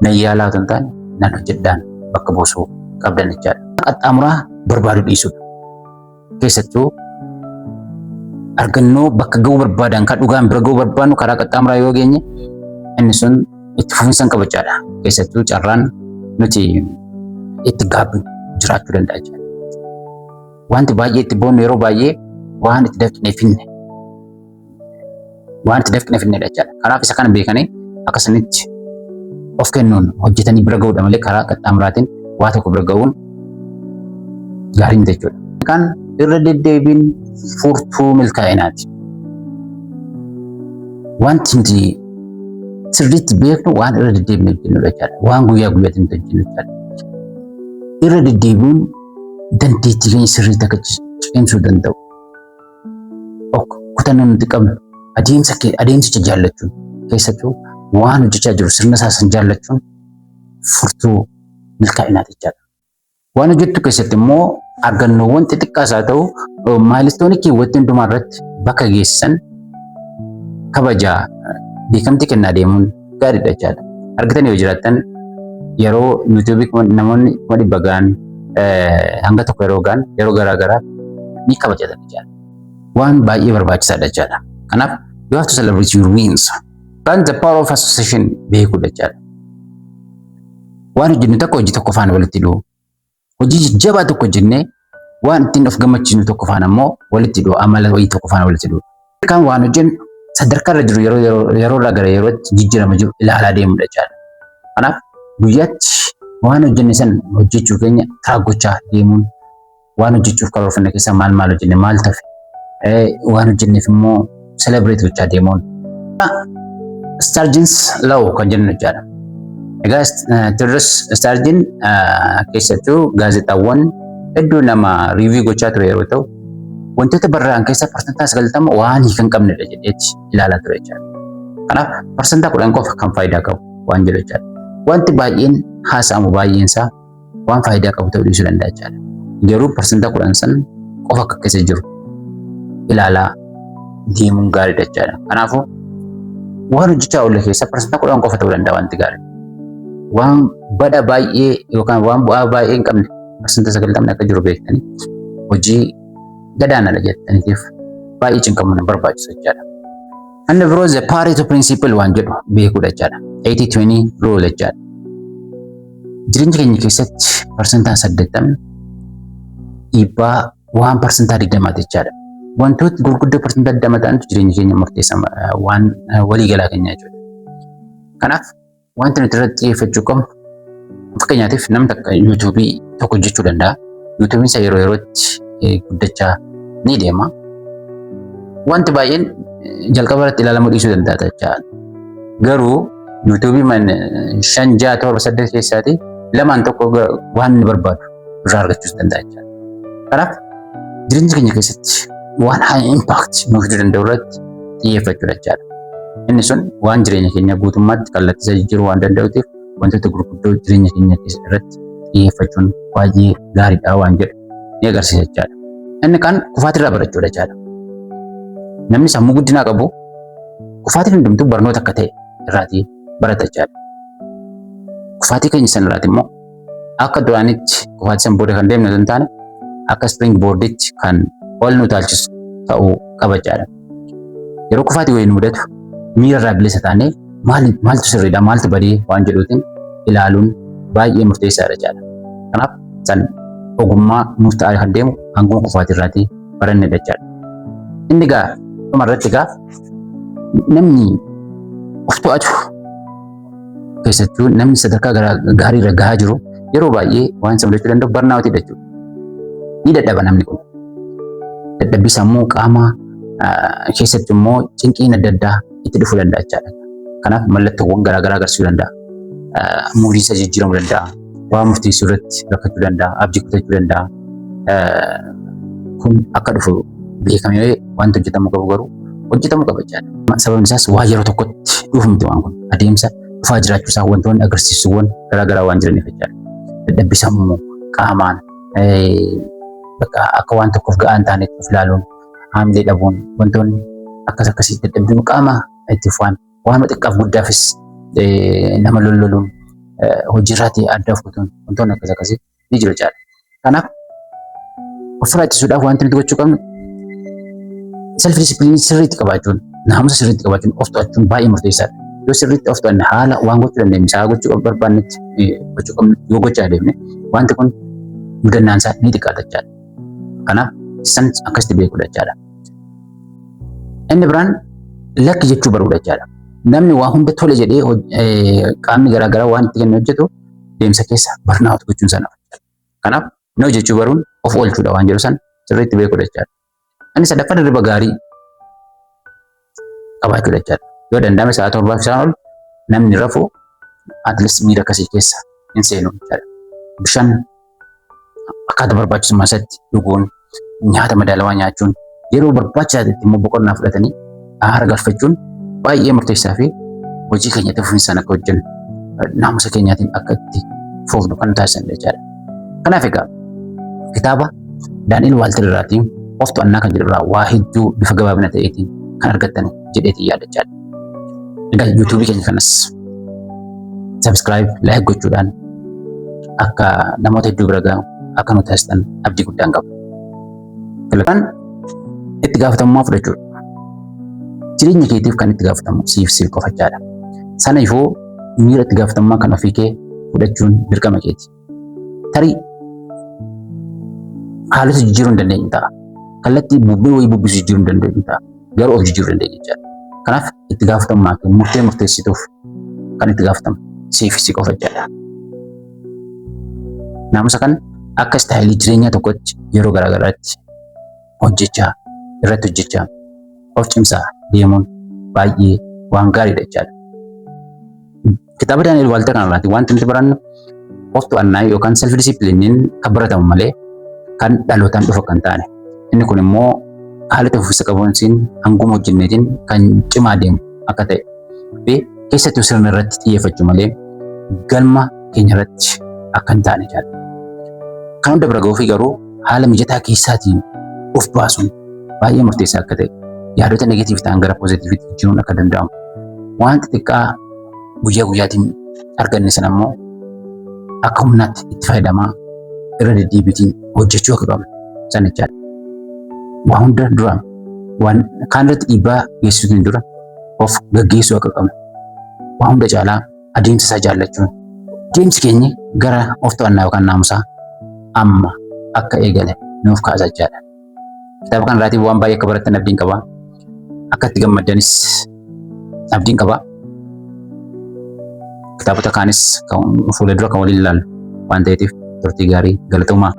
"nan yaalaa" otoo hin taane "nan hojjedhaan" bakka buusuu qabdan jechaadha. Qaxxaamuraa barbaadu dhiisudha. Keessattuu argannoo bakka ga'uu barbaadan, kan dhugaan bira ga'uu barbaadnu karaa qaxxaamuraa yoo geenye, inni sun itti fufiinsa hin qabu jechaadha. Keessattuu carraan nuti itti gaabbinu jiraachuu danda'a jechaadha. Wanti baay'ee itti boonnu yeroo baay'ee waan itti dafqinee finnedha jechaadha. Kanaaf isa kana beekanii akkasinitti of kennuun hojjetanii bira ga'uudha malee karaa qaxxaamuraatiin waa tokko bira ga'uun gaarii miti jechuudha. Kan irra deddeebiin furtuu milkaa'inaati. Wanti nuti sirriitti beeknu waan irra deddeebinee hojjennudha jechaadha. Waan guyyaa guyyaatti nuti hojjennu jechaadha. Irra deddeebi'uun dandeettii keenya sirriitti akka cimsuu danda'u. Kutannoo nuti qabnu, adeemsa adeemsicha jaallachuun, keessattuu waan hojjechaa jiru sirna isaa san jaallachuun furtuu milkaa'inaati jechaadha. Waan hojjettu keessatti immoo argannoowwan xixiqqaas haa ta'u, milestoneii keewwatti hundumaa irratti bakka geessisan kabajaa beekamtii kennaa deemuun gaariidha jechaadha. Argitan yoo jiraattan, yeroo YouTubeii namoonni 100,000 ga'an, hanga tokko yeroo ga'an, yeroo garaa garaa ni kabajatan jechaadha. Waan baay'ee barbaachisaadha jechaadha. Kanaaf you have to celebrate your wins. Kan the power of association beekuudha jechaadha. Waan hojjennu tokko hojii tokko faana walitti hidhuu. Hojii jajjabaa tokko hojjennee waan ittiin of gammachiisnu tokko faana immoo walitti hidhuu, amala wayii tokko faana walitti hidhuu. Kan waan hojjennu sadarkaa irra jiru yeroo yeroo irraa gara yerootti jijjiirama jiru ilaalaa deemudha jechaadha. Kanaaf guyyaatti waan hojjenne san hojjechuu keenya track gochaa deemuun, waan hojjechuuf karoorfanne keessaa maal maal hojjenne, maal tafe, waan hojjenneef immoo celebrate gochaa deemuun Sturgeon's Law kan jennu jechaadha. Egaa Theodore Sturgeon keessattuu gaazexaawwan hedduu nama review gochaa ture yeroo ta'u, wantoota barraa'an keessaa 90% waan hiika hin qabnedha jedheeti ilaalaa ture jechaadha. Kanaaf 10% qofa kan faayidaa qabu waan jedhu jechaadha. Wanti baay'een haasa'amu baay'een isaa waan faayidaa qabu ta'uu dhiisuu danda'a jechaadha. Garuu 10% san qofa akka keessa jiru ilaalaa deemuun gaariidha jechaadha. Kanaafuu waan hojjechaa oolle keessaa 10% qofa ta'uu danda'a wanti gaariin. Waan bada baay'ee yookaan waan bu'aa baay'ee hin qabne 90% akka jiru beektanii hojii gadaanaadha jettaniitiif baay'ee cinqamuun hin barbaachisu jechaadha. Inni biroo the Pareto principle waan jedhu beekuudha jechaadha. 80-20 rule jechaadha. Jireenya keenya keessatti 80% dhiibbaa waan 20%ti jechaadha. Wantooti gurguddoo 20% ta'antu jireenya keenya murteessan waan waliigalaa keenya jechuudha. Kanaaf wanti nuti irratti xiyyeeffachuu qabnu, fakkeenyaatiif namni takka YouTubeii tokko hojjechuu danda'a. YouTubeiin isaa yeroo yerootti guddachaa ni deema. Wanti baay'een jalqaba irratti ilaalamuu dhiisuu danda'a jechaadha. Garuu YouTubeii shan, ja'a, torba, saddeet keessaati lamaan tokko waan inni barbaadu irraa argachuus danda'a jechaadha. Kanaaf jireenya keenya keessatti waan high impact nuuf fiduu danda'u irratti xiyyeeffachuudha jechaadha. Inni sun waan jireenya keenya guutummaatti kallattii isa jijjiiruu waan danda'uutiif wantoota gurguddoo jireenya keenya irratti xiyyeeffachuun baay'ee gaariidha waan jedhu ni agarsiisa jechaadha. Inni kaan kufaatii barachuudha jechaadha. Namni sammuu guddinaa qabu kufaatiin hundumtuu barnoota akka ta'e irraatii barata jechaadha. Kufaatii keenya sana irraati immoo akka duraanitti kufaatii sana booda kan deemnu osoo hin taane, akka spring boarditti kan ol nu taalchisu ta'uu qaba jechaadha. Yeroo kufaatii wayii nu mudatu miira irraa bilisa taanee maaltu sirriidha, maaltu badee waan jedhuutiin ilaaluun baay'ee murteessaadha jechaadha. Kanaaf san ogummaa nuuf ta'aa kan deemu hanguma kufaatii irraatii barannedha jechaadha. Inni gaa dhuma irratti gaa namni of to'atu, keessattuu namni sadarkaa gaarii irra gahaa jiru, yeroo baay'ee waan isa mudachuu danda'u burnoutiidha jechuudha. Ni dadhaba namni kun. Dadhabbii sammuu, qaamaa keessatti immoo cinqiin adda addaa itti dhufuu danda'a jechaadha. Kanaaf mallattoowwan garaagaraa agarsiisuu danda'a. Moodii isaa jijjiiramuu danda'a. Waa murteessuu irratti rakkachuu danda'a. Abdii kutachuu danda'a. Kun akka dhufu beekamee wanti hojjetamuu qabu garuu hojjetamuu qaba jechaadha. Sababni isaas waa yeroo tokkotti dhufu miti waan kun. Adeemsa dhufaa jiraachuu isaa wantoonni agarsiisuuwwan garaagaraa waan jiraniif jechaadha. Dadhabbii sammuu, qaamaan bakka akka waan tokkoof ga'aa hin taanetti of ilaaluun, haamilee dhabuun, wantoonni akkas akkasii, dadhabbii qaama itti fufaan, waan xiqqaaf guddaafis nama lolloluun, hojiirraatii adda of kutuun, wantoonni akkas akkasii ni jiru jechaadha. Kanaaf ofirraa ittisuudhaaf wanti nuti gochuu qabnu self discipline sirriitti qabaachuun, naamusa sirriitti qabaachuun, of to'achuun baay'ee murteessaadha. Yoo sirriitti of to'anne, haala waan gochuu dandeenyu, isaa gochuu barbaannetti gochuu qabnu yoo gochaa adeemne, wanti kun mudannaan isaa ni xiqqaata jechaadha. Kanaaf san akkasitti beekuudha jechaadha. Inni biraan lakki jechuu baruudha jechaadha. Namni waa hunda tole jedhee qaamni garaagaraa waan itti kennu hojjetu deemsa keessa burnout gochuun sana. Kanaaf no jechuu baruun of oolchuudha waan jedhu san sirriitti beekuudha jechaadha. Inni sadaffaan hirriba gaarii qabaachuudha jechaadha. Yoo danda'ame sa'a 7f isaan ol namni rafu at least miira akkasii keessa hin seenu jechaadha. Bishaan akkaataa barbaachisummaa isaatti dhuguun, nyaata madaalawaa nyaachuun, yeroo barbaachisaa ta'etti immoo boqonnaa fudhatanii aara galfachuun baay'ee murteessaa fi hojii keenya itti fufinsaan akka hojjennu, naamusa keenyaatiin akka itti fufnu kan taasisan jechaadha. Kanaaf egaa kitaaba Daani'el Waalter irraatiin of to'annaa kan jedhu irraa waa hedduu bifa gabaabina ta'eetiin kan argattan jedheetiin yaadachaadha. Egaa YouTubeii keenya kanas subscribe, like gochuudhaan akka namoota hedduu bira gahu akka nu taasisan abdii guddaan qaba. Filataan itti gaafatamummaa fudhachuudha. Jireenya keetiif kan itti gaafatamu siif siif qofachaadha. Sana ifoo miira itti gaafatamummaa kan ofii kee fudhachuun dirqama keeti. Tarii haalota jijjiiruu hin dandeenyu ta'a. Kallattii bubbee wayii bubbisuu jijjiiruu hin dandeenyu ta'a. Garuu of jijjiiruu dandeenya jechaadha. Kanaaf itti gaafatamummaa kee murtee murteessituuf kan itti gaafatamu siif si qofa jechaadha. Naamusa kan akka styleii jireenyaa tokkotti yeroo garaagaraatti hojjechaa, irratti hojjechaa of cimsaa deemuun baay'ee waan gaariidha jechaadha. Kitaaba Daani'el Waalter kanarraati wanti nuti barannu of to'annaa yookaan self disciplineiin kan baratamu malee kan dhalootaan dhufu kan taane. Inni kun immoo haala itti fufiinsa qabuunsiin hanguma hojjenneetiin kan cimaa deemu akka ta'e fi keessattuu sirna irratti xiyyeeffachuu malee galma keenya irratti akka hin taane jechaadha. Kan hunda bira ga'uufi garuu haala mijataa keessaatiin of baasuun baay'ee murteessaa akka ta'e, yaadota negative ta'an gara positiveitti jijjiiruun akka danda'amu, waan xixiqqaa guyyaa guyyaatiin arganne sana immoo akka humnaatti itti fayyadamaa irra deddeebiitiin hojjechuu akka qabnu sana jechaadha. Waa hunda dura, waan kaan irratti dhiibbaa geessisuutiin dura of gaggeessuu akka qabnu. Waa hunda caalaa adeemsa isaa jaallachuun deemsi keenya gara of to'annaa yookaan naamusaa amma akka eegale nuuf kaasa jechaadha. Kitaaba kana irraatii waan baay'ee akka barattan abdiin qaba. Akka itti gammaddanis abdiin qaba. Kitaabota kaanis fuula dura kan waliin ilaallu waan ta'eetiif turtii gaarii, galatoomaa.